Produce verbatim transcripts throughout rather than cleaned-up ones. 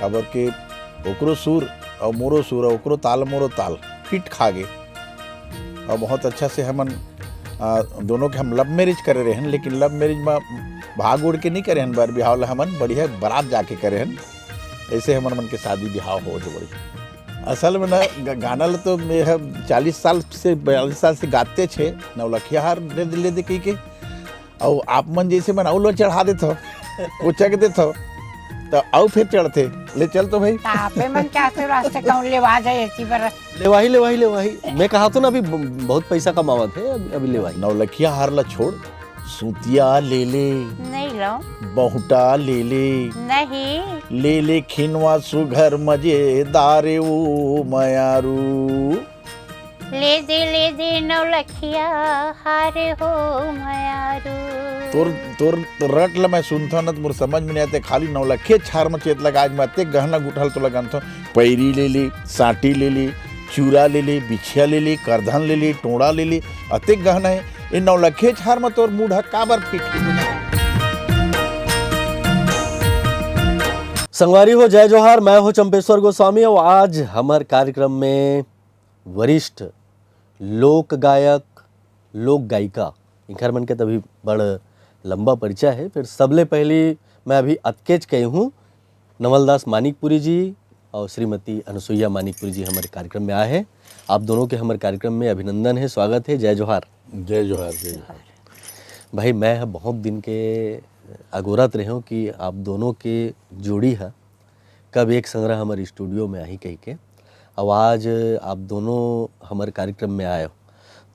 काबर के ओकरो सुर अउ मोरो सुर अउ ओकरो ताल मोरो ताल फिट खा गे। अउ बहुत अच्छा से हमन, आ, दोनों के हम लव मैरिज करे रहेन, लेकिन लव मैरिज में भाग उड़ के नहीं करे हन। बर बिहाव ला हमन बढ़िया बारात जाके करे हन, ऐसे हमन मन के शादी बिहाव हो जो बड़ी। असल में ना ग-, गाना ला तो मैं चालीस साल से, बयालीस साल से गाते छे, नौलखिया हार ले दे, ले दे कही के। अउ आप मन जैसे मन अउ लो चढ़ा देत हो, उचक देत हो, तो अउ फिर चढ़ते। ले चल तो भाई। तो आपे मन क्या से रास्ते कहूँ लेवा जाए ऐसी बर। लेवाही, लेवाही, लेवाही। मैं कहा तो ना अभी ब-, बहुत पैसा कमावत है, अभी, अभी लेवाही। नौलखिया हार ला छोड़, सूतिया ले ले, नहीं लो। बहुटा ले ले, नहीं। ले ले खिनवा सुघर मजेदार ओ मयारू। ले दे, ले दे नौलखिया हार हो मयारू। तोर, तोर, तोर रट ल मैं सुनथव न, त मोर समझ में नहीं आते। खाली नौलखिया हार म चेत लगा, आज मैं अतेक गहना गुठल तो लगान थव। पैरी ले ले, साटी ले ले, चूरा ले ले, बिछिया ले ले, करधन ले ले, टोड़ा ले ले, अतेक गहना है। ए नौलखिया हार म तोर मूड ह काबर फिट? संगवारी हो, जय जोहार, मैं हूं चंपेश्वर गोस्वामी और आज हमर कार्यक्रम में वरिष्ठ लोक गायक, लोक गायिका, इनकर मन के तभी बड़ लंबा परिचय है। फिर सबले पहली मैं अभी अतकेच कही हूँ, नवलदास मानिकपुरी जी और श्रीमती अनुसुईया मानिकपुरी जी हमारे कार्यक्रम में आए हैं। आप दोनों के हमारे कार्यक्रम में अभिनंदन है, स्वागत है। जय जोहार। जय जोहार, जय जोहार। भाई, मैं बहुत दिन के अगोरत रहे हूँ कि आप दोनों के जोड़ी है, कब एक संग हमारे स्टूडियो में आही कही के। अब आज आप दोनों हमारे कार्यक्रम में आए हो,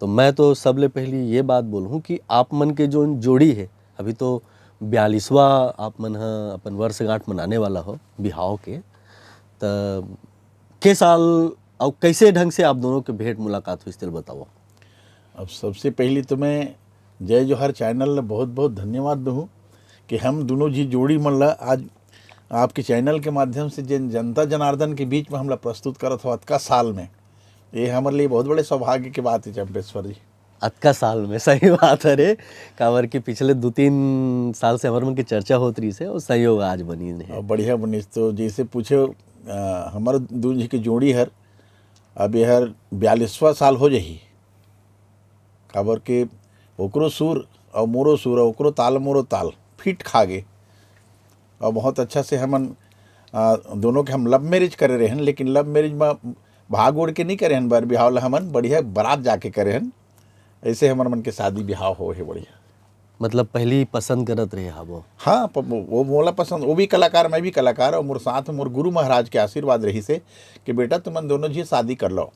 तो मैं तो सबले पहली ये बात बोलूँ कि आप मन के जो जोड़ी है, अभी तो बयालीसवाँ आप मन ह अपन वर्षगांठ मनाने वाला हो बिहाव के, त के साल अउ कैसे ढंग से आप दोनों के भेंट मुलाकात हुई, तेल बताओ। अब सबसे पहली तो मैं जय जोहार चैनल ल बहुत बहुत धन्यवाद दूँ कि हम दोनों जी जोड़ी मन ल आज आपके चैनल के माध्यम से जन, जनता जनार्दन के बीच में हमला प्रस्तुत करत हो अतका साल में। ये हमारे लिए बहुत बड़े सौभाग्य की बात है चंपेश्वर जी। अतका साल में, सही बात है रे, काबर कि पिछले दो तीन साल से हमर मन के चर्चा होत रही से और संयोग आज बनी है। और बढ़िया बनी। तो जैसे पूछे, अ, हमारे दू जी के जोड़ी हर, अब ये हर बयालीसवाँ साल हो जाही, काबर के ओकरो सुर अउ मोरो सुर अउ ओकरो ताल मोरो ताल फिट खा गे। और बहुत अच्छा से हमन, आ, दोनों के हम लव मैरिज करे रहेन, लेकिन लव मैरिज में भाग उड़ के नहीं करे हन। बर बिहाव ला हमन बढ़िया बारात जाके करे हन, ऐसे हमर मन के शादी बिहाव हो है बढ़िया। मतलब पहली पसंद करत रहे हा वो? हाँ, प-, वो मोला पसंद, वो भी कलाकार, मैं भी कलाकार, और मोर साथ मोर गुरु महाराज के आशीर्वाद रही से कि बेटा तुमन दोनों जी शादी कर लो,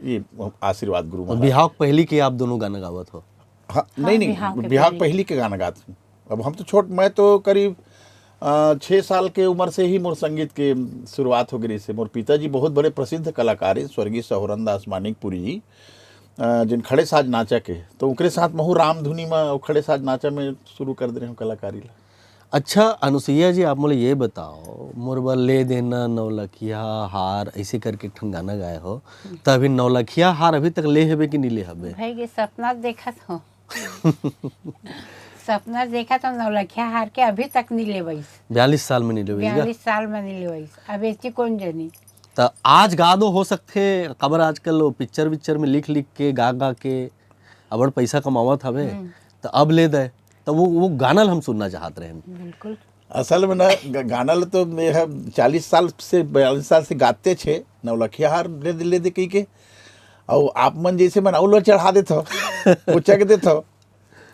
ये आशीर्वाद गुरु और महाराज। बिहाव पहली के आप दोनों गाना गावत हो? हाँ, हाँ, नहीं, नहीं, बिहाव के बिहाव पहली। पहली के गाना गात हूँ। अब हम तो छोट, मैं तो करीब, अ, छः साल के उम्र से ही मोर संगीत के शुरुआत हो गई से। मोर पिताजी बहुत बड़े प्रसिद्ध कलाकार हैं, स्वर्गीय सहोरन दास मानिकपुरी जी, अ, जिन खड़े साज नाचा के, तो ओकरे साथ महू रामधुनी में, खड़े साज नाचा में शुरू कर दे रहे हूँ कलाकारी ला। अच्छा अनुसुईया जी, आप मोला ये बताओ, मोर बर ले देना नौलखिया हार ऐसे करके एक ठन गाना गाए हो, त अभी नौलखिया हार अभी तक ले हबे कि नहीं ले हबे? भाई, ये सपना देखत हो। सपना देखा तो नौलखिया हार के अभी तक नहीं लेवइस। बयालीस साल में नहीं लेवइस का? बयालीस साल में नहीं लेवइस। अब ऐसी कौन जनी? त आज गा दो, हो सकथे, काबर आजकल वो पिक्चर विक्चर में लिख लिख के, गा गा के अबड़ पैसा कमावत हवे, हम्म। त अब ले दे, त वो, वो गाना ल हम सुनना चाहत रहे। बिल्कुल। असल में ना ग-, गाना ल तो मैं ह चालीस साल से, बयालीस साल से गाते छे, नौलखिया हार ले दे, ले दे कही के, अउ आप मन जैसे मन अउ लो चढ़ा देत हो, उचक देत हो,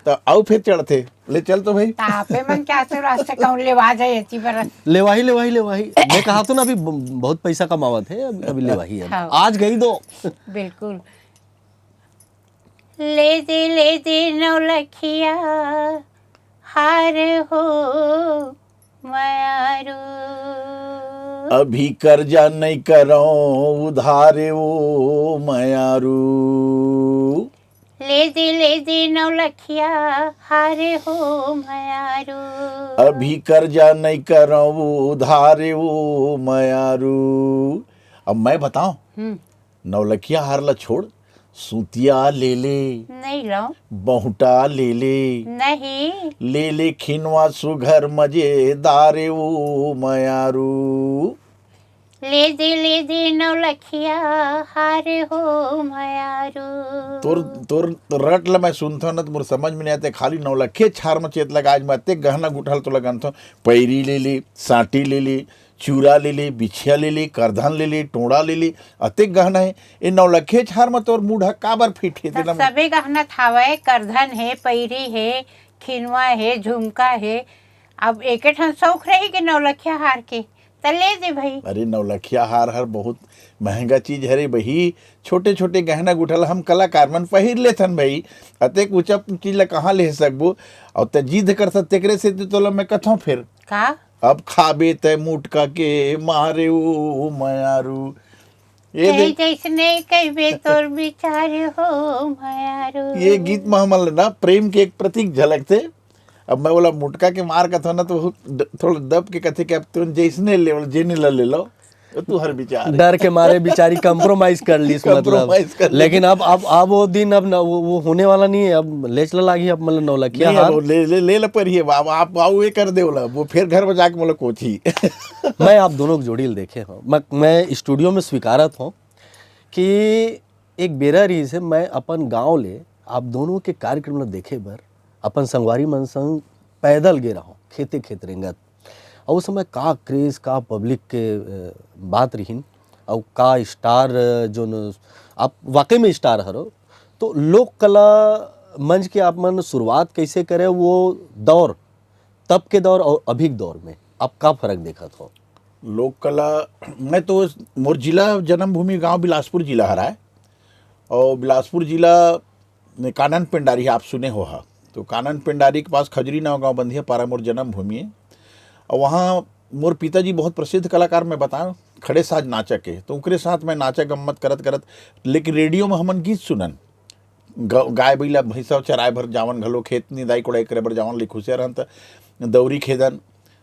त अउ फिर चढ़थे, ले चल तो भाई। त आपे मन क्या से रास्ते कहूँ लेवा जाए ऐसी बर। लेवाही, लेवाही, लेवाही। मैं कहा तो ना अभी ब-, बहुत पैसा कमावत है, अभी, अभी लेवाही है। हाँ। आज गई दो। बिल्कुल। ले दे, ले दे नौलखिया हार हो मयारू। अभी कर्जा नहीं करो उधार ओ मयारू। ले दे, ले दे नौलखिया हार हो मयारू। अभी कर्जा नहीं करो उधार ओ मयारू। अब मैं बताऊं, हम्म। नौलखिया हार ला छोड़, सूतिया ले ले, नहीं लो। बहुटा ले ले, नहीं। ले ले खिनवा सुघर मजेदार ओ मयारू। ले दे, ले दे नौलखिया हार हो मयारू। तोर, तोर रट ल मैं सुनथव न, त मोर समझ में नहीं आते। खाली नौलखिया हार म चेत लगा, आज मैं अतेक गहना गुठल तोला गनथव। पैरी ले ले, सांटी ले ले, चूरा ले ले, बिछिया ले ले, करधन ले ले, टोड़ा ले ले, अतेक गहना है। ए नौलखिया हार म तोर मूड ह काबर फिट हे? त तेला मैं सबे गहना थावय, करधन हे, पैरी हे, खिनवा हे, झुमका हे। अब एके ठन शौक रही के नौलखिया हार के, त ले दे भाई। अरे, नौलखिया हार हर बहुत महंगा चीज हरे बही। छोटे-छोटे गहना गुठल हम कलाकार मन पहिर लेथन भाई। अतेक ऊंचा चीज ला कहाँ ले सकबो? अउ त जिद करथस, तेकरे सेती तोला मैं कथौं फेर। का? अब खाबे तै मुटका के मारे ओ मयारू। ये जय देख। जैसने कहिबे तोर विचार हो मयारू। ये गीत म हमन ल ना प्रेम के एक प्रतीक झलकथे। अब मैं ओला मुटका के मार कथौं ना, तो वो द-, थोड़ा दब के कथे कि अब तुम जैसने ले लो, जेने ला ले लो, तो तू हर विचार है। डर के मारे बिचारी compromise कर लीस, मतलब। Compromise कर ली। लेकिन अब, अब, अब वो दिन अब न, वो, वो होने वाला नहीं है। अब लेच ला लागी, अब मतलब नौलखिया नहीं, अब हार। वो ले, ले, ले ला पर ही है, अब आप, आप ये कर दे बोला, वो फिर घर में जाके बोला कोची। मैं आप दोनों के जोड़ी ल देखे हौं, मैं, मैं studio में स्वीकारत हौं कि एक बेरा रहिस हे, मैं अपन गांव ले आप दोनों के कार्यक्रम ल देखे बर अपन संगवारी मन संग पैदल गे रहौं, खेते खेत रेंगत। अउ उस समय का craze, का public के, अ, बात रहिन, अउ का star, अ, जोन आप वाकई में star हरो, तो लोक कला मंच के आप मन शुरुआत कैसे करे, वो दौर, तब के दौर और अभी के दौर में आप का फर्क देखत हो? लोक कला, मैं तो, मोर जिला, जन्मभूमि गांव बिलासपुर जिला हराय, और बिलासपुर जिला में कानन पेंडारी आप सुने हो हा, तो कानन पेंडारी के पास खजरी नवा गांव बंधिया पारा मोर जन्मभूमि है। और वहाँ मोर पिताजी बहुत प्रसिद्ध कलाकार, मैं बताऊँ, खड़े साज नाचक है, तो ओकरे साथ मैं नाचा गम्मत करत करत, लेकिन रेडियो में हमन गीत सुनन, ग-, गाय बइला भैंसा चराए बर जावन, घलो खेत निंदाई कोड़ाई करे बर जावन, लिखुसिया रहन त दौरी खेदन।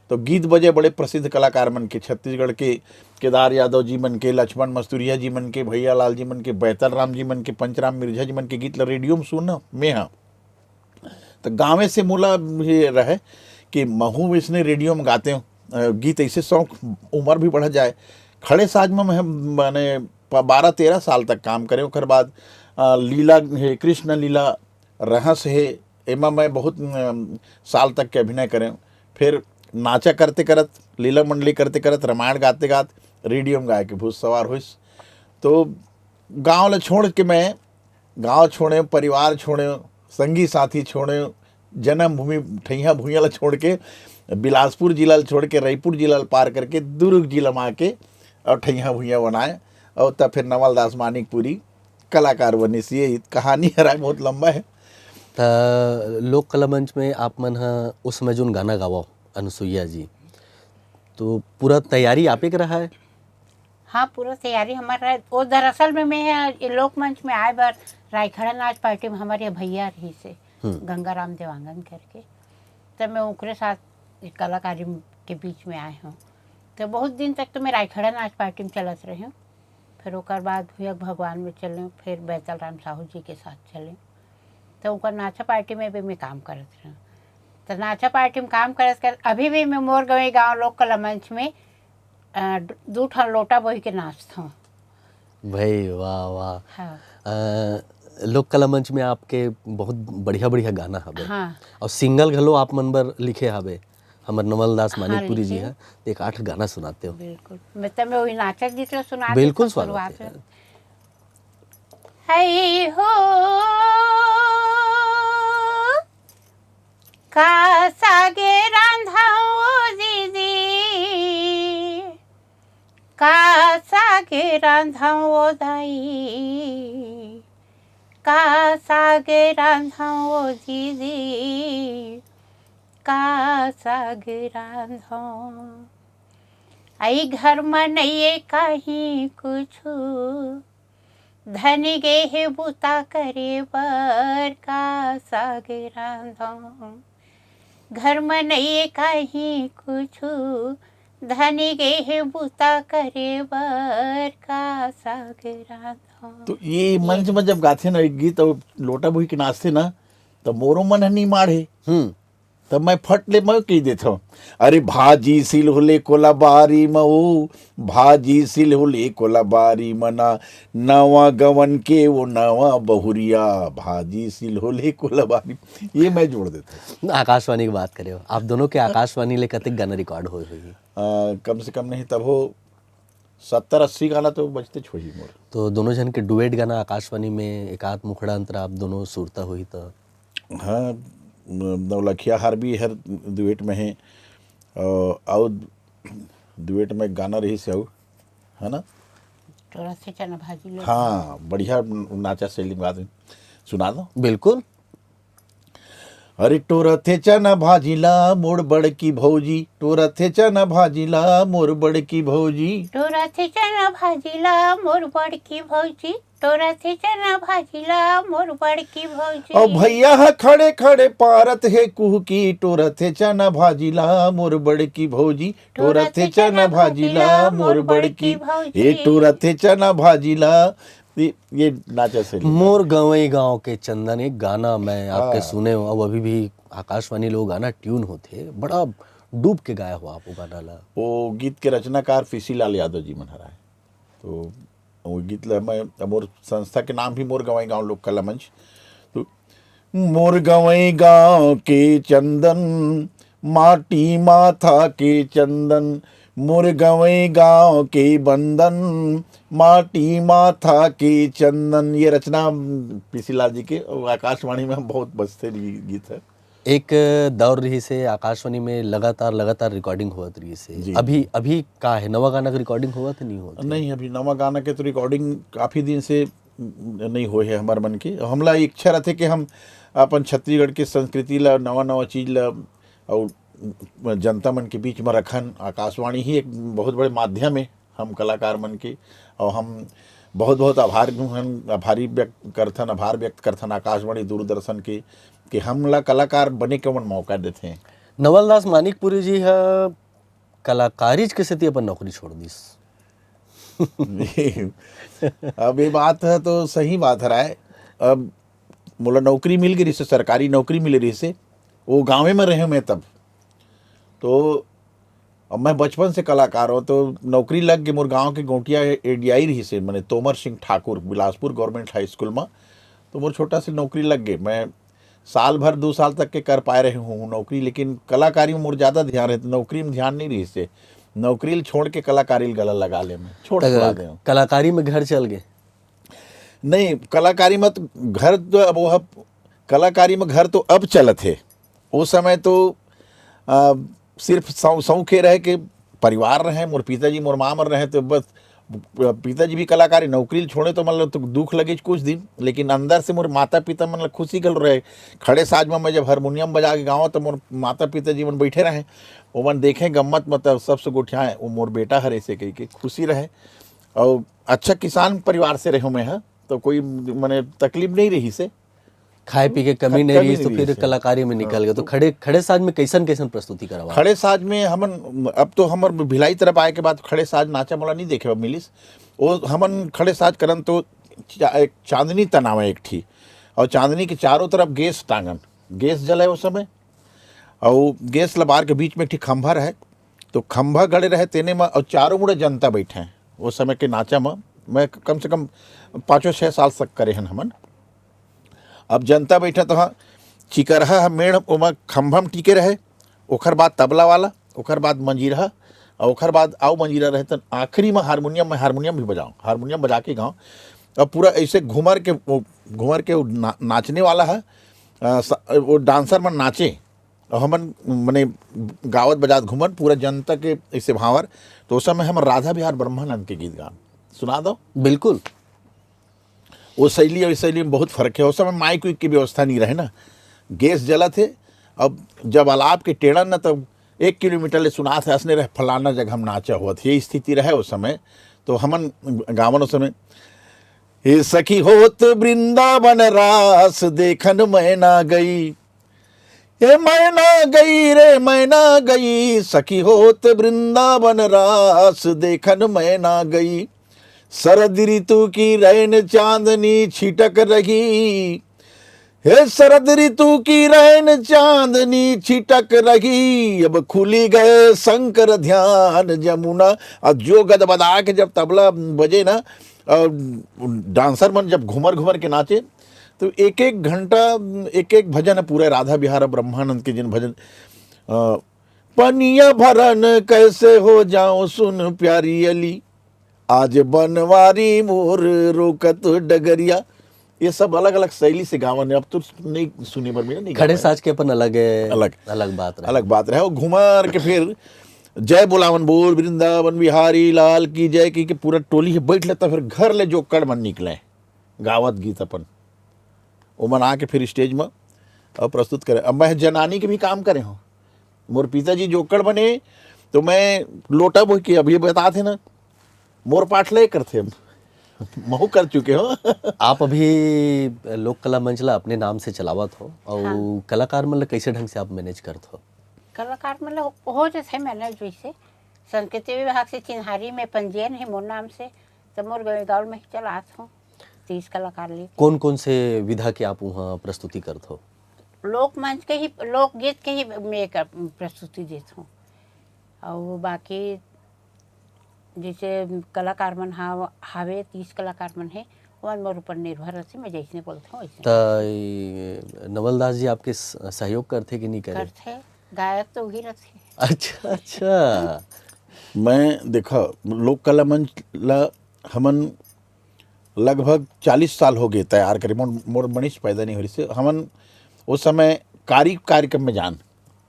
तो गीत बजे बड़े प्रसिद्ध कलाकार मन के, छत्तीसगढ़ के केदार यादव जी मन के, लक्ष्मण मस्तुरिया जी मन के, भैया लाल जी मन के, बैतल राम जी मन के, पंचराम मिर्झा जी मन के गीत ल रेडियो में सुन में ह। तो गाँवे से मोला ये रहे कि महू इसने रेडियो में गाते हो, अ, गीत ऐसे शौक, उम्र भी बढ़ जाए। खड़े साज में मैं, माने, प-, बारह तेरह साल तक काम करे। ओकर बाद, अ, लीला हे, कृष्ण लीला, रहस हे, एमा मैं बहुत, अम, साल तक के अभिनय करें। फिर नाचा करते करत, लीला मंडली करते करत, रामायण गाते गात रेडियो में गाय के भूत सवार होइस। तो गांव ला छोड़ के मैं, गांव छोड़े, परिवार छोड़े, संगी साथी छोड़े, जन्मभूमि ठैया भुइयां ला छोड़ के, बिलासपुर जिला ला छोड़ के, रायपुर जिला ला पार करके दुर्ग जिला में आके और ठैया भुइयां बनाए, और तब फिर नवलदास मानिकपुरी कलाकार बनिस। ये कहानी हराय बहुत लंबा है। त लोक कला मंच में आप मन ह उस समय जोन गाना गावव अनुसुईया जी, तो पूरा तैयारी आपे के रहा है? हाँ, पूरा तैयारी हमार रहे। वो दरअसल में मैं ये लोक मंच में आए बर रायखड़ा नाच पार्टी में हमारे भैया रहिस हे, हम्म। गंगाराम देवांगन करके, तब मैं ओकरे साथ एक कलाकारी के बीच में आए हूँ। तो बहुत दिन तक तो मैं रायखड़ा नाच पार्टी में चलत रही हूँ, फिर ओकर बाद भुयक भगवान में चले, फिर बैतल राम साहू जी के साथ चले, तो ओकर नाचा पार्टी में भी मैं काम करत रही। तो नाचा पार्टी में काम करत करत अभी भी मैं मोर गंवई गाँव लोक कला मंच में, अ, दू ठन लोटा बोही के नाचथौं। भाई, वाह, वाह। हाँ। अ, लोक कला मंच में आपके बहुत बढ़िया-बढ़िया गाना हवे। हाँ। और single घलो आप मन बर लिखे हवे, हमर नवलदास हाँ, मानिकपुरी जी लिखे। ह। एक आठ गाना सुनाते हो। बिल्कुल। मैं तमे वही नाचक गीत ला सुना बिल्कुल देता स्वागत शुरुआत है। में। हई हो, का साग रांधव ओ दीदी, का साग रांधव ओ दाई, का साग रांधव ओ दीदी, का साग रांधव। आई घर म नइये काहीं कुछु, धनी गे हे बूता करे बर, का साग रांधव। घर म नइये काहीं कुछु, धनी गे हे बूता करे बर, का साग रांधव। तो ये मंच में जब गाथे ना एक गीत और लोटा बोही के नाचथे ना, तो मोरो मन ह नी माढ़े। हम्म। तब मैं फट ले मैं कह देता हूँ, अरे भाजी सिलहुले कोलाबारी म ओ, भाजी सिलहुले कोलाबारी मना, नवा गवन के वो नवा बहुरिया, भाजी सिलहुले कोलाबारी। ये मैं जोड़ देता हूँ। आकाशवाणी की बात करे हो, आप दोनों के आकाशवाणी ले कतेक गाना रिकॉर्ड होए होही? कम से कम नहीं तब हो सत्तर अस्सी गाना तो बजते छोही मोर। तो दोनों जन के डुएट गाना आकाशवाणी में एक आध मुखड़ा अंतरा आप दोनों सुरता होही तो? हाँ, नौलखिया हार भी हर डुएट में है। और, और डुएट में गाना रही से आऊ, है ना? तोरा से चना भाजी लो। हाँ, बढ़िया नाचा शैली में गाते। सुना दो। बिल्कुल। अरे टोरथे चना भाजी ला मोर बड़की भौजी, टोरथे चना भाजी ला मोर बड़की भौजी। तोरा से चना भाजी ला मोर बड़की भौजी, तोरा से चना भाजी ला मोर बड़की भौजी। और भैया ह खड़े खड़े पारत हे कुहकी, टोरथे चना भाजी ला मोर बड़की भौजी, टोरथे चना भाजी ला मोर बड़की, ए टोरथे चना भाजी ला। ये, ये नाचा से मोर गंवई गांव के चंदन एक गाना मैं आपके हाँ। सुने हूँ, अब अभी भी आकाशवाणी लोग गाना ट्यून होते, बड़ा डूब के गाया हुआ आप वो गाना ला। वो गीत के रचनाकार पीसी लाल यादव जी मन हराए। तो वो गीत ला मैं, मोर संस्था के नाम भी मोर गंवई गांव लोक कला मंच। तो मोर गंवई गांव के चंदन, माटी माथा के चंदन, मोर गंवई गांव के बंदन, माटी माथा के चंदन। ये रचना पीसी लाल जी के, और आकाशवाणी में बहुत बजते गी-, गीत है। एक दौर रही से आकाशवाणी में लगातार लगातार रिकॉर्डिंग होत रही से। जी। अभी अभी का है, नवा गाना के रिकॉर्डिंग होत नहीं होत? नहीं, अभी नवा गाना के तो रिकॉर्डिंग काफ़ी दिन से नहीं होए है हमार मन के। हमला इच्छा रहते कि हम अपन छत्तीसगढ़ के संस्कृति ला, नवा नवा चीज ला और जनता मन के बीच में रखन। आकाशवाणी ही एक बहुत बड़े माध्यम है हम कलाकार मन के, और हम बहुत बहुत आभार हन, आभारी व्यक्त करथन, आभार व्यक्त करथन आकाशवाणी दूरदर्शन के कि हमला कलाकार बने के मन मौका देथे। नवल दास मानिकपुरी जी ह कलाकारीज के सेती अपन नौकरी छोड़ दिस। अब ये बात है तो सही बात है राय। अब मोला नौकरी मिल गई से, सरकारी नौकरी मिल रही से, वो गाँव में रहे मैं तब। तो अब मैं बचपन से कलाकार हूँ, तो नौकरी लग गई। मोर गांव के गोटिया एडीआई रही से, मैंने Tomar Singh Thakur, Bilaspur government high school में। तो मोर छोटा से नौकरी लग गई। मैं साल भर, दो साल तक के कर पाए रहे हूँ नौकरी, लेकिन कलाकारी में मोर ज़्यादा ध्यान है, तो नौकरी में ध्यान नहीं रही से। नौकरी ल छोड़ के कलाकारी ल गला लगा ले, मैं छोड़ त छुड़ा दे हूँ। कलाकारी में घर चल गए? नहीं, कलाकारी में तो घर तो अब वो, कलाकारी में घर तो अब चलत है। वो समय तो आ, सिर्फ सौ सौ के रहे के परिवार रहे, मोर पिताजी मोर माँ मर रहे, तो बस पिताजी भी कलाकारी नौकरी ल छोड़े तो मतलब तो दुख लगे कुछ दिन, लेकिन अंदर से मोर माता पिता मन ल खुशी घलो रहे। खड़े साज में मैं जब हारमोनियम बजा के गाँव तो मोर माता पिताजी मन बैठे रहे, ओमन देखे गम्मत, मतलब सबसे गोठियाए, वो मोर बेटा हरे से कह के खुशी रहे। और अच्छा किसान परिवार से रहे मैं ह, तो कोई मने तकलीफ नहीं रही से। खाए पी के कमी क- नहीं कमी रही तो नहीं फिर रही से। कलाकारी में हाँ, निकल गए। तो तो- खड़े खड़े साज में कैसन कैसन प्रस्तुति करवा? खड़े साज में हमन, अब तो हमर भिलाई तरफ आए के बाद खड़े साज नाचा मोला नहीं देखे बर मिलिस। वो हमन खड़े साज करन तो चा-, एक चांदनी तनावे एक ठी, और चांदनी के चारों तरफ गैस टांगन, गैस जले उस समय, और गैस लबार के बीच में एक ठी खंभा रहे, तो खंभा गड़े रहे तेने में, और चारों मुड़े जनता बैठे हैं। उस समय के नाचा में मैं कम से कम पाँचों छः साल तक करे हन हमन। अब जनता बैठा तो हाँ, चिकरहा ह मेढ़ ओमा खंभा में टिके रहे, ओखर बाद तबला वाला, ओखर बाद मंजीरहा, और ओखर बाद आऊ मंजीरा रहे, तन आखिरी में हारमोनियम, में हारमोनियम भी बजाऊँ, हारमोनियम बजा के गाऊँ। अब पूरा ऐसे घुमर के, वो घुमर के वो ना, नाचने वाला है, अ, स- वो डांसर मन नाचे, और हमन मने गावत बजात घूमन, पूरा जनता के ऐसे भावर। तो उस समय हम राधा बिहार ब्रह्मानंद के गीत गान सुना दो। बिल्कुल। वो शैली और इस शैली में बहुत फर्क है। उस समय माइक उइक की व्यवस्था नहीं रहे ना, गैस जलत है। अब जब अलाप के टेढ़न ना, तब एक किलोमीटर ले सुनात है, असने रहे फलाना जगह हम नाचा हुआ था, ये स्थिति रहे उस समय। तो हमन गावन उस समय, हे सखी होत वृंदावन रास देखन मैना गई, ए मैना गई रे मैना गई, सखी होत वृंदावन रास देखन मैना गई। शरद ऋतु की रैन चांदनी छिटक रही, हे शरद ऋतु की रैन चांदनी छिटक रही, अब खुली गए शंकर ध्यान जमुना। और जो गदबदा के जब तबला बजे ना, और डांसर मन जब घूमर घूमर के नाचे, तो एक एक घंटा, एक एक भजन है पूरे राधा बिहार और ब्रह्मानंद के, जिन भजन, अ, पनिया भरन कैसे हो जाओ सुन प्यारी अली, आज बनवारी मोर रोकत डगरिया। ये सब अलग अलग शैली से गावन है। अब तो नहीं सुने बर मिला, नहीं खड़े गावन। साज के अपन अलग है, अलग। अलग बात रहे। अलग बात रहे। और घुमार के फिर जय बोलावन बोल वृंदावन बिहारी लाल की जय की, के पूरा टोली है बैठ लेता, फिर घर ले जोकड़ मन निकले गावत गीत अपन। ओमन आके फिर स्टेज में और प्रस्तुत करे। अब मैं जनानी के भी काम करे हूँ। मोर पिताजी जोकड़ बने, तो मैं लोटा बोह के अभी बता थे ना, मोर पाठ ले करथे हम। महू कर चुके हो। आप अभी लोक कला मंच ला अपने नाम से चलावत हो, और हाँ। कलाकार मन ला कैसे ढंग से आप मैनेज करत हो? कलाकार मन ला हो जैसे मैनेज वैसे। संस्कृति विभाग से चिन्हारी में पंजीयन है मोर नाम से, तो मोर गाँव में ही चलात हूँ। तीस कलाकार ले। कौन कौन से विधा के आप वहाँ प्रस्तुति करत हो? लोक मंच के ही, लोकगीत के ही मैं एक प्रस्तुति देत हूँ। और बाकी जैसे कलाकार मन हाव-, हावे, तीस कलाकार मन है, ओमन मोर ऊपर निर्भर रहथे, मैं जैसने बोलत हूँ वैसने। त ई नवल दास जी आपके स-, सहयोग करथे कि नहीं करे? करथे, गायक तो वही रहथे। अच्छा, अच्छा। मैं, देखा, लोक कला मंच ला हमन लगभग चालीस साल हो गए तैयार करे। मोर, मोर मनीष पैदा नहीं हो रही से। हमन उस समय कारिक कार्यक्रम में जान,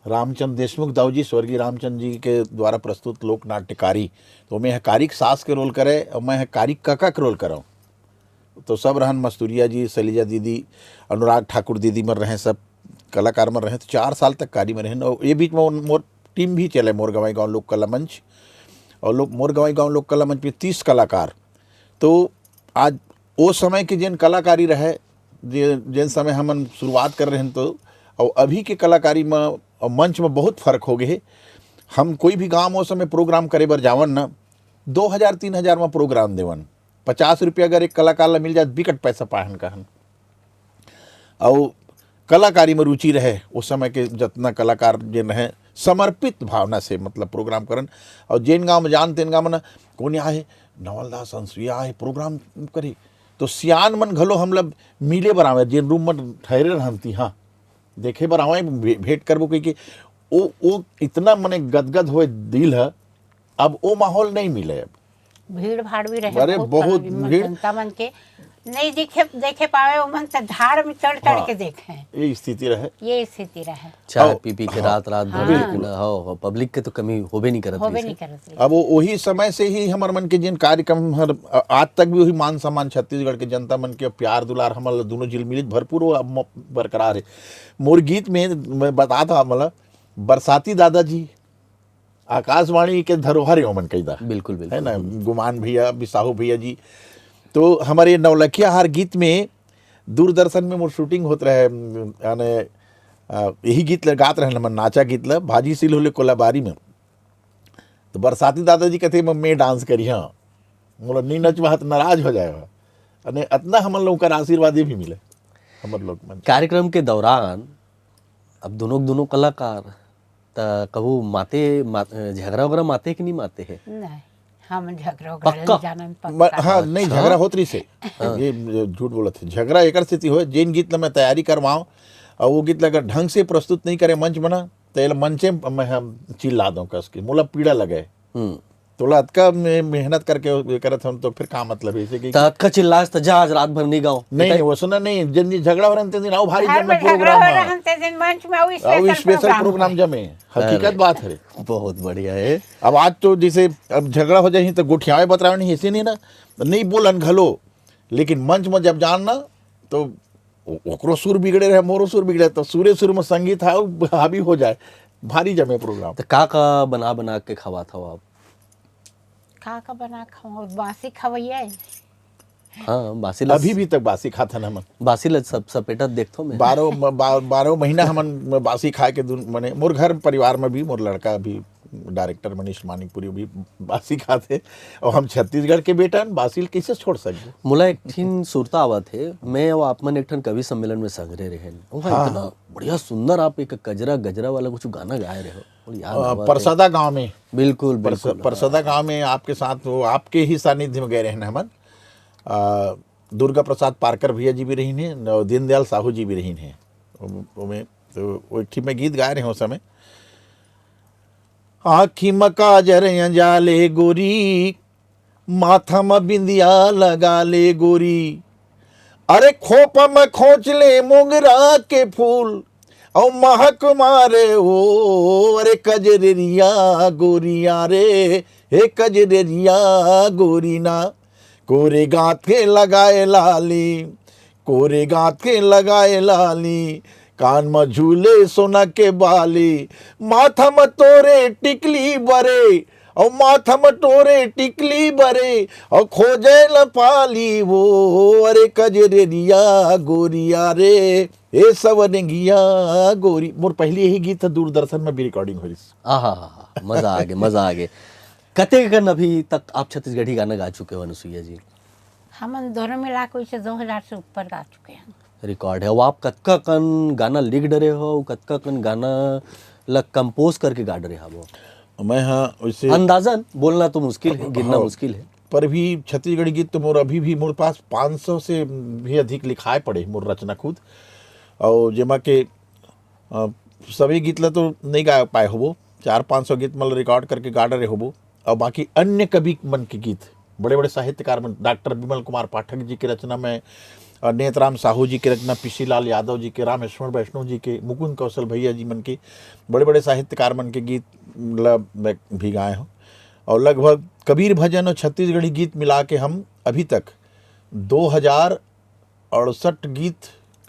रामचंद्र देशमुख दाऊ जी, स्वर्गीय रामचंद्र जी के द्वारा प्रस्तुत लोक नाट्यकारी, तो मैं ह कारिक सास के रोल करे और मैं ह कारिक कका के रोल करौं। तो सब रहन, मस्तूरिया जी, शैलजा दीदी, अनुराग ठाकुर दीदी मन रहे, सब कलाकार मन रहे। तो चार साल तक कारी में रहे। और ये बीच में उन-, मोर टीम भी चले, मोर गंवई गाँव लोक कला मंच, और लोक, मोर गंवई गाँव लोक कला मंच पे तीस कलाकार। तो आज ओ समय के जेन कलाकारी रहे, जे, जेन समय हमन शुरुआत कर रहे हैं, तो और अभी के कलाकारी में और मंच में बहुत फर्क हो गए हे। हम कोई भी गाँव ओ समय प्रोग्राम करे बर जावन ना, दो हजार, तीन हजार में प्रोग्राम देवन, पचास रुपया अगर एक कलाकार ला मिल जाए, बिकट पैसा पाहन कहन। और कलाकारी में रुचि रहे, उस समय के जतना कलाकार जेन रहे, समर्पित भावना से, मतलब, प्रोग्राम करन। और जेन गाँव में जान, तेन गाँव में ना, कोन आए, नवल दास, अनसुईया आए, प्रोग्राम करी, तो सियान मन घलो हमला मिले बर आवे, जेन रूम में ठहरे रहन तिहाँ, देखे बर आवे, भे-, भेंट करबो कहिके। ओ, ओ इतना मने गदगद होए दिल ह, अब ओ माहौल नहीं मिले अब। भीड़ भाड़ भी रहे, अरे, बहुत बहुत सारा भी भीड़। जनता मन के नहीं दिखे, देखे पावे, ओमन त झाड़ में चढ़ चढ़ हाँ। के देखे। ये स्थिति रहे। ये स्थिति रहे। चाय हाँ। पी पी के हाँ। रात रात भर हाँ। बिल्कुल। हो, हो, पब्लिक के तो कमी होबे नहीं करत होबे रहिस नहीं हे। करत रहिस। अब वो, वही समय से ही हमर मन के जिन कार्यक्रम हर, अ, आज तक भी वही मान सम्मान छत्तीसगढ़ के जनता मन के प्यार दुलार हमर दोनों जिल मिलित भरपूर वो अब म-, बरकरार है। मोर गीत में मैं बतात हँव, मतलब, बरसाती दादाजी, आकाशवाणी के धरोहर हे ओमन कहिदा। बिल्कुल, बिल्कुल। है ना? गुमान भैया, बिसाहू भैया जी। तो हमर ये नौलखिया हार गीत में दूरदर्शन में मोर shooting होत रहे, याने, अ, यही गीत ल गात रहन हमन, नाचा गीत ल, भाजी सिल होले कोलाबारी में। तो बरसाती दादाजी कथे, "मैं, मैं dance करिहा।" मोला नी नचवा त नाराज हो जाए। अने अतना हमन लोग का आशीर्वाद भी मिले, हमर लोग मन। कार्यक्रम के दौरान अब दोनों, दोनों कलाकार त कभू माते, मा-, झगरा वगैरह माते कि नहीं माते है? नहीं, हम झगरा वगैरह पक्का? नहीं जानन, म-, पक्का। हाँ, नहीं, अच्छा। झगरा होत रहिस हे। हाँ। ये झूठ बोलत हे। झगरा एकर सेती होए, जेन गीत ल मैं तैयारी करवाओं, और वो गीत ल अगर ढंग से प्रस्तुत नहीं करे मंच बना, तो ये मंचे मैं हम चिल्ला दूं कस के, मोला पीड़ा लगे। हम्म। तोला अतका मे-, मेहनत करके ये करत हन, तो फिर का मतलब है इसे कि त अतका चिल्लास त जा, आज रात भर नहीं गाओ। नहीं, नहीं, वो सुना नहीं, जिन दिन झगड़ा हो रहा, तेन दिन आओ भारी घर जमे में झगड़ा प्रोग्राम हो है। रहा, तेन दिन मंच में आओ, आओ special स्पेशल प्रोग्राम प्रोग्राम है। जमे। हकीकत अरे। बात है। बहुत बढ़िया है। अब आज तो जैसे अब झगड़ा हो जाए तो गोठियावे बतरावे नहीं, ऐसे नहीं ना, नहीं बोलन घलो, लेकिन मंच में जब जान ना, तो ओ-, ओकरो सुर बिगड़े रहे, मोरो सुर बिगड़े, तो सुरे सुर में संगीत है, वो हावी हो जाए, भारी जमे प्रोग्राम। तो का का बना बना के खवात हो आप? का का बना खाओ? बासी खवैया है। हाँ, बासी ल अभी भी तक बासी खाथन हमन। बासी ल सब सपेटत देखथो मैं। बारह म-, बा-, बारह महीना हमन बासी खाए के दुन-, मने मोर घर परिवार में भी, मोर लड़का भी डायरेक्टर मनीष मानिकपुरी भी बासी खात हे, और हम छत्तीसगढ़ के बेटा हन, बासी ल कइसे छोड़ सकबो? मोला एक ठिन सुरता आवत हे, मैं अउ आप मन एक ठन कवि सम्मेलन में संघरे रहेन। वहाँ हाँ। इतना बढ़िया सुंदर आप एक कजरा गजरा वाला कुछ गाना गाए रहे हो, मोला याद अ, आवत हे। परसदा गांव में। बिल्कुल, परस-, बिल्कुल। परसदा गांव में आपके साथ, वो आपके ही सानिध्य में गए रहेन हमन। अ, दुर्गा प्रसाद पारकर भैया जी भी रहिन हे, अउ दीनदयाल साहू जी भी रहिन हे। ओ-, ओमे, तो वो एक ठिन में गीत गाए रहे हो समय। आँखी म काजर अंजा ले गोरी, माथा म बिंदिया लगा ले गोरी, अरे खोपा म खोंच ले मोंगरा के फूल, अउ महक मारे ओ, अरे कजरेरिया गोरिया रे, हे कजरेरिया गोरी ना, कोरे गांठ के लगाए लाली, कोरे गांठ के लगाए लाली, कान म झूले सोना के बाली, माथा म तोरे टिकली बरे, अउ माथा म तोरे टिकली बरे, अउ खोजे ल पाली वो, अरे कजरेरिया गोरिया रे, हे सवरंगिया गोरी। मोर पहली यही गीत ह दूरदर्शन में भी रिकॉर्डिंग होइस। आहा, मजा आ गे, मजा आ गे। कतेक कन अभी तक आप छत्तीसगढ़ी गाना गा चुके हो, अनुसुईया जी? हमन दोनों मिला के वैसे दो हजार से ऊपर गा चुके हैं। रिकॉर्ड है। वो आप कतका कन गाना लिख डरे हो, कतका कन गाना ला कंपोज करके गा डरे हवो? मैं, हाँ, वैसे अंदाजन बोलना तो मुश्किल है, गिनना हाँ। मुश्किल है। पर भी छत्तीसगढ़ी गीत तो मोर अभी भी, मोर पास पाँच सौ से भी अधिक लिखाए पड़े, मोर रचना खुद। और जेमा के, अ, सभी गीत ला तो नहीं गा पाए होबो, चार पाँच सौ गीत मन ला रिकॉर्ड करके गा डरे होबो। और बाकी अन्य कवि मन के गीत, बड़े-बड़े साहित्यकार मन, डॉक्टर विमल कुमार पाठक जी के रचना में, अ, नेतराम साहू जी के रचना, पीसी लाल यादव जी के, रामेश्वर वैष्णव जी के, मुकुंद कौशल भैया जी मन के, बड़े-बड़े साहित्यकार मन के गीत ला मैं भी गाए हूँ। और लगभग कबीर भजन और छत्तीसगढ़ी गीत मिला के हम अभी तक दो हजार अड़सठ गीत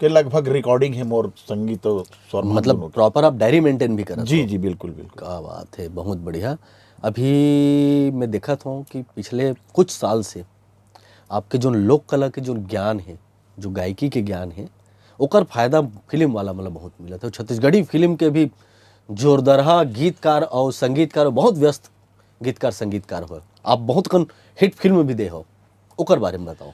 के लगभग रिकॉर्डिंग है मोर संगीत और स्वर मन मतलब दोनों के। प्रॉपर आप डायरी मेंटेन भी करत जी, हो? जी, बिल्कुल, बिल्कुल। क्या बात है, बहुत बढ़िया। अभी मैं देखत हूँ कि पिछले कुछ साल से आपके जो लोक कला के जो ज्ञान है, जो गायकी के ज्ञान है, ओकर फायदा फिल्म वाला मतलब बहुत मिलत है। छत्तीसगढ़ी फिल्म के भी जोरदारहा गीतकार और संगीतकार, बहुत व्यस्त गीतकार संगीतकार हो। आप बहुत कन हिट फिल्म भी दे हो, ओकर बारे में बताओ।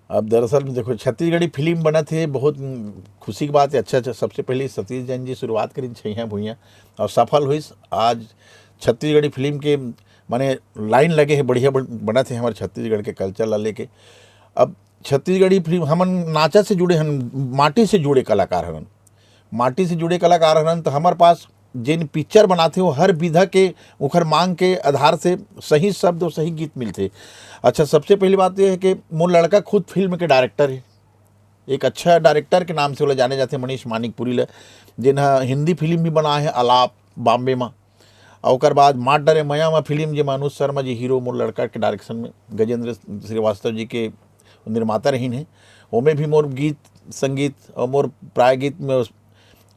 अब दरअसल में देखो, छत्तीसगढ़ी फिल्म बनत हे, बहुत, उम, खुशी की बात है। अच्छा, अच्छा, सबसे पहले सतीश जैन जी शुरुआत करिन छइहां भुइयां और सफल होइस। आज छत्तीसगढ़ी फिल्म के माने लाइन लगे हे, बढ़िया बन-, बनत हे हमारे छत्तीसगढ़ के कल्चर ला लेके। अब छत्तीसगढ़ी फिल्म, हमन नाचा से जुड़े हन, माटी से जुड़े कलाकार हन, माटी से जुड़े कलाकार हन, तो हमारे पास जेन पिक्चर बनाथे, वो हर विधा के, ओखर मांग के आधार से सही शब्द और सही गीत मिलथे। अच्छा, सबसे पहली बात ये है कि मोर लड़का खुद फिल्म के डायरेक्टर है, एक अच्छा डायरेक्टर के नाम से ओला जाने जाथे, मनीष मानिकपुरी ल, जेन ह हिंदी फिल्म भी बनाए है, अलाप, बॉम्बे म, और ओकर बाद मार डरे मया म फिल्म, जेमा अनुज शर्मा जी हीरो, मोर लड़का के डायरेक्शन में, गजेंद्र श्रीवास्तव जी के निर्माता रहिन हे, ओमे भी मोर गीत संगीत और मोर प्राय गीत में उस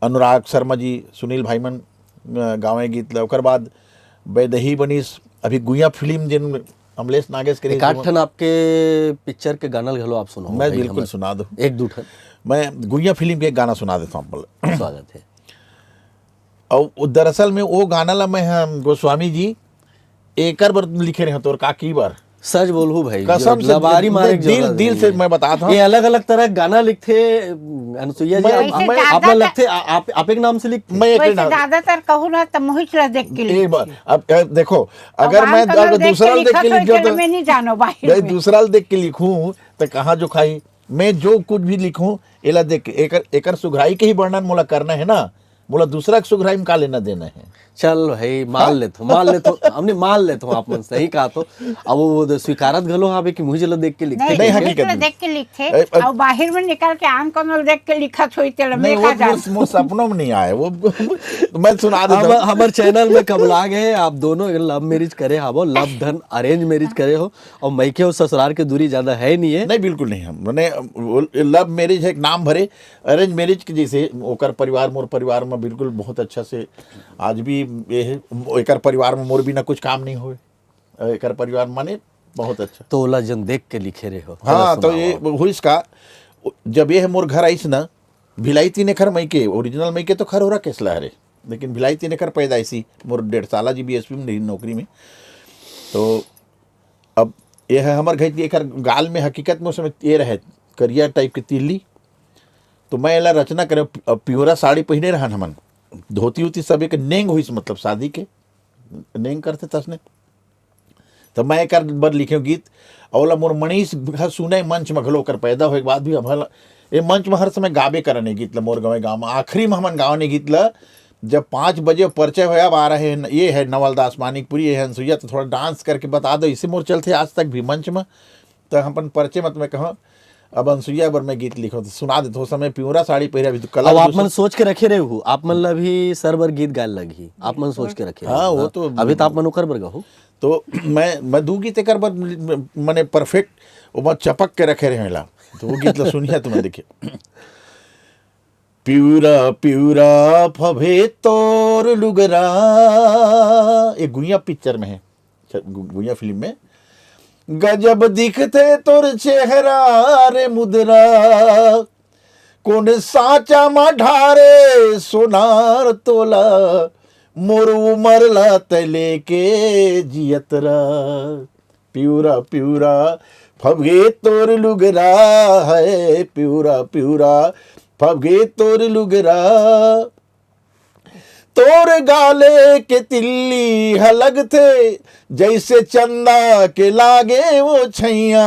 अनुराग शर्मा जी, सुनील भाई मन, अ, गावे गीत ला। ओकर बाद बैदही बनिस, अभी गुइया फिल्म जेन अमलेश नागेश के रहिस, एक आध ठन आपके पिक्चर के गाना घलो आप सुनाओ मैं भाई बिल्कुल हमर। सुना दूं। एक दू ठन। मैं गुइया फिल्म के एक गाना सुना देता हूँ आप ला। स्वागत है। और वो दरअसल में वो गाना ला मैं, हम, गोस्वामी जी, एकर बर लिखे रहे तोर काकी बर। सच बोलहू भाई, कसम से, लबारी मारे दिल, के जरूरत दिल नहीं से है। मैं बतात हूँ। ये अलग-अलग तरह के गाना लिखथे, अनुसुईया जी, मैं, आप, वैसे आप, आप ज्यादातर लगथे, आ-, आप, आप एक नाम से लिखथे। मैं एक वैसे नाम ज्यादातर कहूँ ना, तो मोहित ला देख के एक लिखथे। बार, अब, अब देखो, अगर मैं, अगर दूसरा ला देख के लिख जाऊँ, तो मैं नहीं जानो बाहिर नहीं, में। दूसरा ला देख के लिखूँ, तो कहाँ जो खाई? मैं जो कुछ भी लिखूँ, एला देख के, एकर, एकर सुघराई के ही वर्णन मोला करना है ना, मोला दूसरा के सुघराई में का लेना देना है? चल भाई, मान हाँ? लेथो, मान लेथो, हमने मान लेथो, आप मन सही कहा तो। अब वो दे-, स्वीकारत घलो हावे कि मुझे ला देख के लिखथे। नहीं, नहीं, हकीकत बिल्कुल में। देख के लिखथे, ए, ए, और बाहिर में निकल के आन कोनो देख के लिखत होई, तेला नहीं, मैं वो का जान। मोर, मोर सपनों में नहीं आए, वो मैं सुना देता हम, हूँ। हमर चैनल में कब लाग है, आप दोनों लव मैरिज करे हावो, लव धन अरेंज मैरिज करे हो, और मइके और ससुराल के दूरी ज्यादा है नहीं है। नहीं, बिल्कुल नहीं, हम, मैंने, वो लव मैरिज है, एक नाम भरे, अरेंज मैरिज के जैसे ओकर परिवार मोर परिवार में बिल्कुल बहुत अच्छा से आज भी ये है। एकर परिवार में मोर बिना कुछ काम नहीं होए। एकर परिवार माने बहुत अच्छा। तो ओला जन देख के लिखे रहे हो, हाँ, चलो तो ये सुनाओ। हुइस का, जब ये मोर घर आइस ना, भिलाई तीन एकर मइके, ओरिजिनल मइके तो खरोरा केसला हरे। लेकिन भिलाई तीन एकर पैदाइशी, मोर डेढ़ साला जी बीएसपी में रही नौकरी में। तो अब ये है हमर घर के, एकर गाल में हकीकत में उस समय ये रहे, करिया टाइप के तिल्ली। तो मैं एला रचना करे, अब पिंवरा साड़ी पहिने रहन हमन, धोती उती सब एक नेंग होइस, मतलब शादी के नेंग करथे तसने। तो मैं एकर बर लिखे गीत, अउ ओला मोर मनीष ह सुने मंच में घलो, ओकर पैदा होए के बाद भी। अब हल-, ये मंच में हर समय गाबे करन ये गीत ल, मोर गंवई गाँव में। आखिरी में हमन गावन ये गीत ल, जब पाँच बजे परिचय होया, अब आ रहे हैं, ये है नवलदास मानिकपुरी, ये है अनसुईया, तो थोड़ा डांस करके बता दो, इसे मोर चलथे आज तक भी मंच में। तो हम अपन परिचय मत में कहा, अब अनसुईया बर मैं गीत लिखो तो सुना देते हो, समय पिंवरा साड़ी पहिरे, अभी तो कलर अब आप दूसरा मन सोच के रखे रहे हो, आप मन ला भी सर बर गीत गाए लगही, आप मन सोच के रखे हाँ, रहे हो, वो हाँ। तो अभी तो आप मन ओकर बर गाहो। तो मैं, मैं दू गीत एकर बर, मने परफेक्ट, ओमा चपक के रखे रहे ला। तो वो गीत ला सुनिया तुमन, देखिए। पिंवरा पिंवरा फबे तोर लुगरा, ये गुइया पिक्चर में है, अच्छा, गु-, गुइया फिल्म में। गजब दिखथे तोर चेहरा रे मुदरा, कोन साँचा म ढारे सोनार तोला, मोर उमर ला तैं लेके जियत रह। पिंवरा पिंवरा फबगे तोर लुगरा है, पिंवरा पिंवरा फबगे तोर लुगरा। तोर गाले के तिल्ली ह लगथे, जैसे चंदा के लागे वो छैया।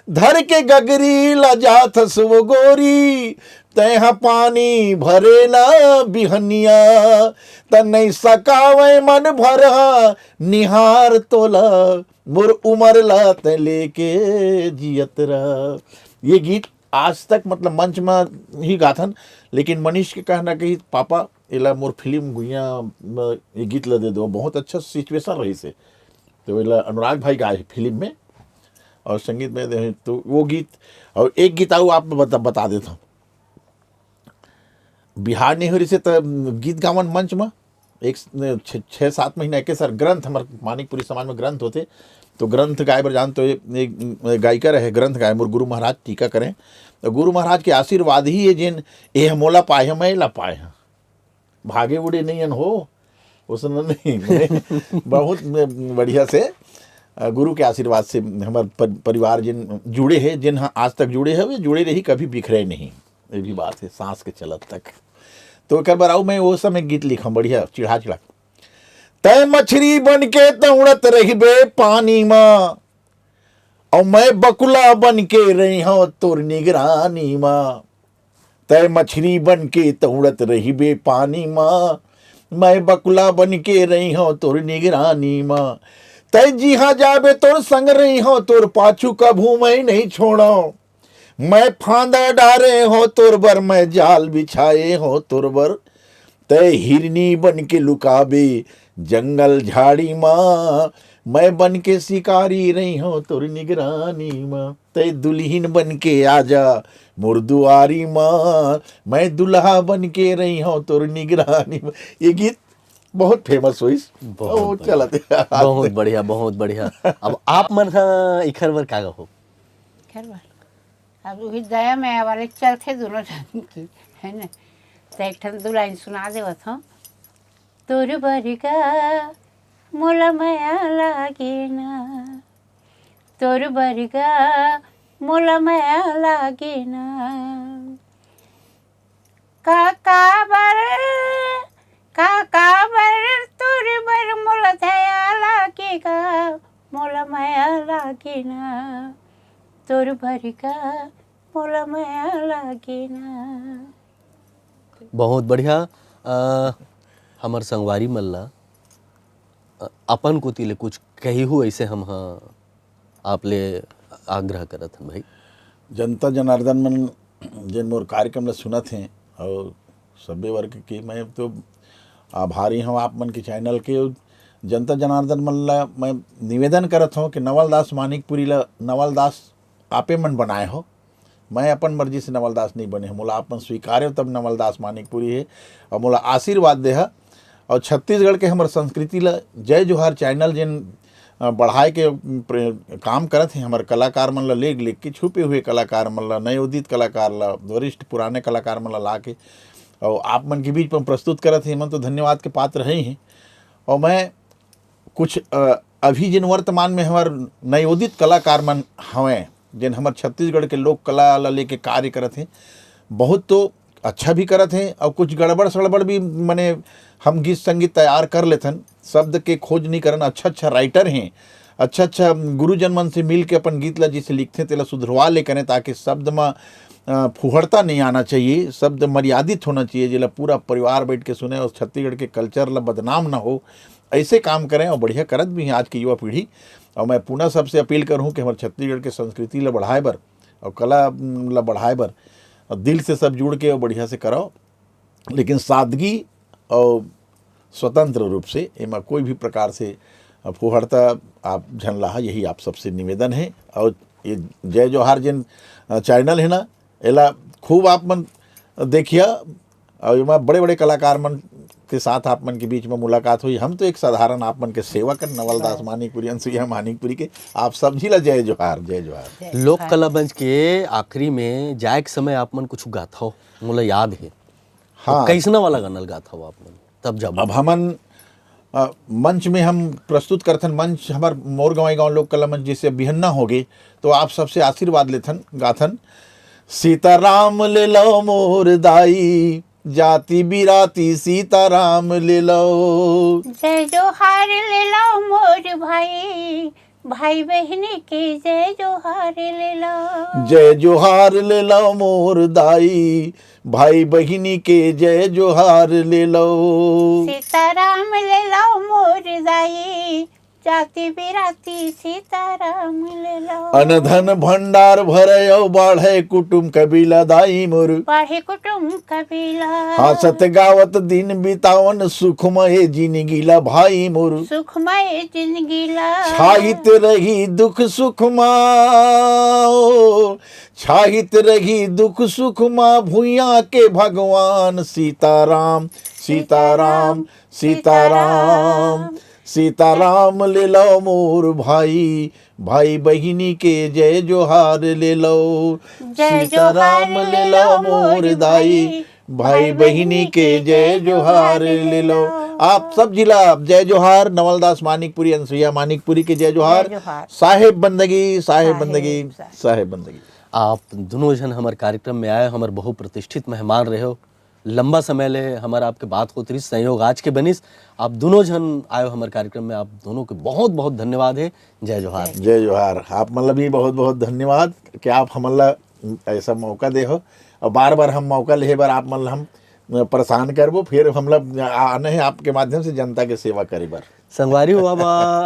धर के गगरी ला जाथस वो गोरी, तैं ह पानी भरे ना बिहनिया। त नइ सकावय मन भर ह निहार तोला, मोर उमर ला तैं लेके जियत रह। ये गीत आज तक, मतलब, मंच में ही गाथन, लेकिन मनीष के कहना कि पापा, एला मोर फिल्म गुइया में ये गीत ला दे दो, बहुत अच्छा सिचुएशन रहिसे। तो एला अनुराग भाई गाए फिल्म में और संगीत में दे, तो वो गीत, और एक गीत आऊ आप बता, बता देता हूँ। बिहार नहीं हो रही से त गीत गावन मंच में, एक छ-, छः सात महीना एके सर ग्रंथ, हमर मानिकपुरी समाज में ग्रंथ होथे, तो ग्रंथ गाए बर जान तो एक, एक गायिका रहे, ग्रंथ गाए, मोर गुरु महाराज टीका करें, तो गुरु महाराज के आशीर्वाद ही ये जेन, "ए मोला पाए ह, मैं ला पाए ह, भागे उड़े नहीं अन हो।" उसने नहीं, बहुत बढ़िया से, अ, गुरु के आशीर्वाद से हमर पर-, परिवार जिन जुड़े हे, जिन ह-, आज तक जुड़े हे, वे जुड़े रही, कभी बिखरे नहीं। ये भी बात है, सांस के चलत तक। तो एकर बर आऊ मैं वो समय गीत लिखम, बढ़िया, चिढ़ा चिढ़ा। तैं मछरी बन के तौड़त रहिबे पानी मा, और मैं बकुला बन के रही हूँ तोर निगरानी मा। तैं मछरी बन के तौड़त रहिबे पानी मा, मैं बकुला बन के रही हूँ तोर निगरानी मा। तैं जिहाँ जाबे तोर संग रही हूँ, तोर पाछू कभू मैं नहीं छोड़ो। मैं फांदा डारे हो तोर बर, मैं जाल बिछाए हो तोर बर। तै हिरनी बन के लुकाबे जंगल झाड़ी मा, मैं बन के शिकारी रही हो तोर निगरानी मा। तै दुल्हिन बन के आजा मोर दुआरी मा, मैं दुल्हा बन के रही हो तोर निगरानी मा। ये गीत बहुत फेमस होइस। बहुत ओ, बढ़िया। चलत हे। बहुत बढ़िया, बहुत बढ़िया। अब आप मन ह इखर बर का कहो? खैर बा। अब उही दया मया वाले चलथे दोनों झन की, है ना? त एक ठन दू लाइन सुना देवत हूँ। तोर बरगा मोला मया लागे ना, तोर बरगा मोला मया लागे ना। का काबर, का काबर तोर बर मोला दया लागे गा, मोला मया लागे ना, तोर बरगा मोला मया लागे ना। बहुत बढ़िया। अ, हमर संगवारी मन ला, अ, अपन कोति ले कुछ कही हो, ऐसे हम ह आप ले आग्रह करत हन भाई। जनता जनार्दन मन जेन मोर कार्यक्रम ला सुनत हें और सब्बे वर्ग के मैं तो आभारी हूँ आप मन के चैनल के। जनता जनार्दन मन ला मैं निवेदन करत हूँ कि नवलदास मानिकपुरी ला नवलदास आपे मन बनाए हो, मैं अपन मर्जी से नवलदास नहीं बने हूँ। मोला आप मन स्वीकारे हो तब नवलदास मानिकपुरी है और मोला आशीर्वाद दे हा। और छत्तीसगढ़ के हमर संस्कृति ला जय जोहार चैनल जेन, अ, बढ़ाए के, अम, प्रे-, काम करत हे, हमर कलाकार मन ला लेग लेग के, छुपे हुए कलाकार मन ला, नवोदित कलाकार ला, वरिष्ठ पुराने कलाकार मन ला ला के अउ आप मन के बीच में प्रस्तुत करत हे, एमन तो धन्यवाद के पात्र हे ही। अउ मैं कुछ, अ, अभी जिन वर्तमान में हमर नवोदित कलाकार मन हवंय, जेन हमर छत्तीसगढ़ के लोक कला ला लेके कार्य करत हे, बहुत तो अच्छा भी करत हे अउ कुछ गड़बड़ सड़बड़ भी, मने हम गीत संगीत तैयार कर लेथन, शब्द के खोज नहीं करन, अच्छा अच्छा राइटर हे, अच्छा अच्छा गुरुजन मन से मिल के अपन गीत ला जैसे लिखथे तेला सुधरवा ले करें, ताकि शब्द में, अ, फुहड़ता नहीं आना चाहिए, शब्द मर्यादित होना चाहिए, जेला पूरा परिवार बैठ के सुने अउ छत्तीसगढ़ के कल्चर ला बदनाम ना हो, ऐसे काम करें अउ बढ़िया करत भी हे आज के युवा पीढ़ी। अउ मैं पुनः सबसे अपील करूँ कि हमर छत्तीसगढ़ के संस्कृति ला बढ़ाए बर अउ कला, म, ला बढ़ाए बर अउ दिल से सब जुड़ के अउ बढ़िया से करव, लेकिन सादगी अउ स्वतंत्र रूप से, एमा कोई भी प्रकार से फुहड़ता आप झन लाहा, यही आप सबसे निवेदन हे। अउ ये जय जोहार जिन, अ, चैनल हे ना, एला खूब आप मन देखिया, अउ एमा बड़े-बड़े कलाकार मन के साथ आप मन के बीच में मुलाकात होही। हम तो एक साधारण आप मन के सेवक हन, नवल दास हाँ। मानिकपुरी, अनसुईया मानिकपुरी के। आप सब झी ला जय जोहार, जय जोहार। जय लोक जोहार। कला मंच के आखिरी में जाए के समय आप मन कुछ गाथव, मोला याद हे। हाँ। कैसना वाला गाना ल गाथव आप मन? तब जब अब हमन, अ, मंच में हम प्रस्तुत करथन, मंच हमर मोर गंवई गांव लोक कला मंच जैसे बिहन्ना होगे, तो आप सबसे आशीर्वाद लेथन, गाथन, सीताराम ले लो मोर दाई, जाति बिराती सीताराम ले लो। जय जोहार ले लो मोर भाई, भाई बहिनी के जय जोहार ले लो। जय जोहार ले लो मोर दाई, भाई बहिनी के जय जोहार ले लो। सीताराम ले लो मोर दाई, जाति बिराती सीताराम ले लो। अन धन भंडार भरे अउ बाढ़े कुटुम कबीला दाई मोर। बाढ़े कुटुम कबीला। हाँसत गावत दिन बितावन सुखमय जिनगी ला भाई मोर। सुखमय जिनगी ला। छाहित रही दुख सुख मा ओ, छाहित रही दुख सुख मा भुइयां के भगवान सीताराम, सीताराम, सीताराम। सीताराम ले लो मोर भाई, भाई बहिनी के जय जोहार ले लो। जय जोहार सीताराम ले लो मोर दाई, भाई बहिनी के जय जोहार ले लो। आप सब झी ला जय जोहार, नवलदास मानिकपुरी, अनसुईया मानिकपुरी के जय जोहार। जय जोहार। साहेब बंदगी, साहेब साहेब, बंदगी, साहेब। साहेब बंदगी। आप दुनों झन हमर कार्यक्रम में आए, हमर बहुप्रतिष्ठित मेहमान रहे हो। लंबा समय ले हमर आपके बात होत रहिस, संयोग आज के बनिस। आप दुनों झन आए हो हमर कार्यक्रम में, आप दोनों के बहुत बहुत धन्यवाद हे। जय जोहार। जय जोहार। आप मन ला भी बहुत बहुत धन्यवाद कि आप हमन ला ऐसा मौका दे हो, अउ बार बार हम मौका लेहे बर आप मन ला हम परेशान करबो, फिर हम ला आना हे आपके माध्यम से जनता के सेवा करे बर। संगवारी हो, अब,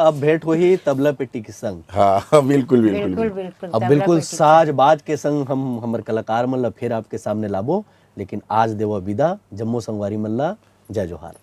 अब भेंट होही तबला पेटी के संग। हाँ, बिल्कुल, बिल्कुल, बिल्कुल, बिल्कुल। बिल्कुल, अब तबला बिल्कुल पेटी के साज संग। बाज के संग हम हमर कलाकार मन ला फिर आपके सामने लाबो, लेकिन आज देवा विदा जम्मो संगवारी मन ला। जय जोहार।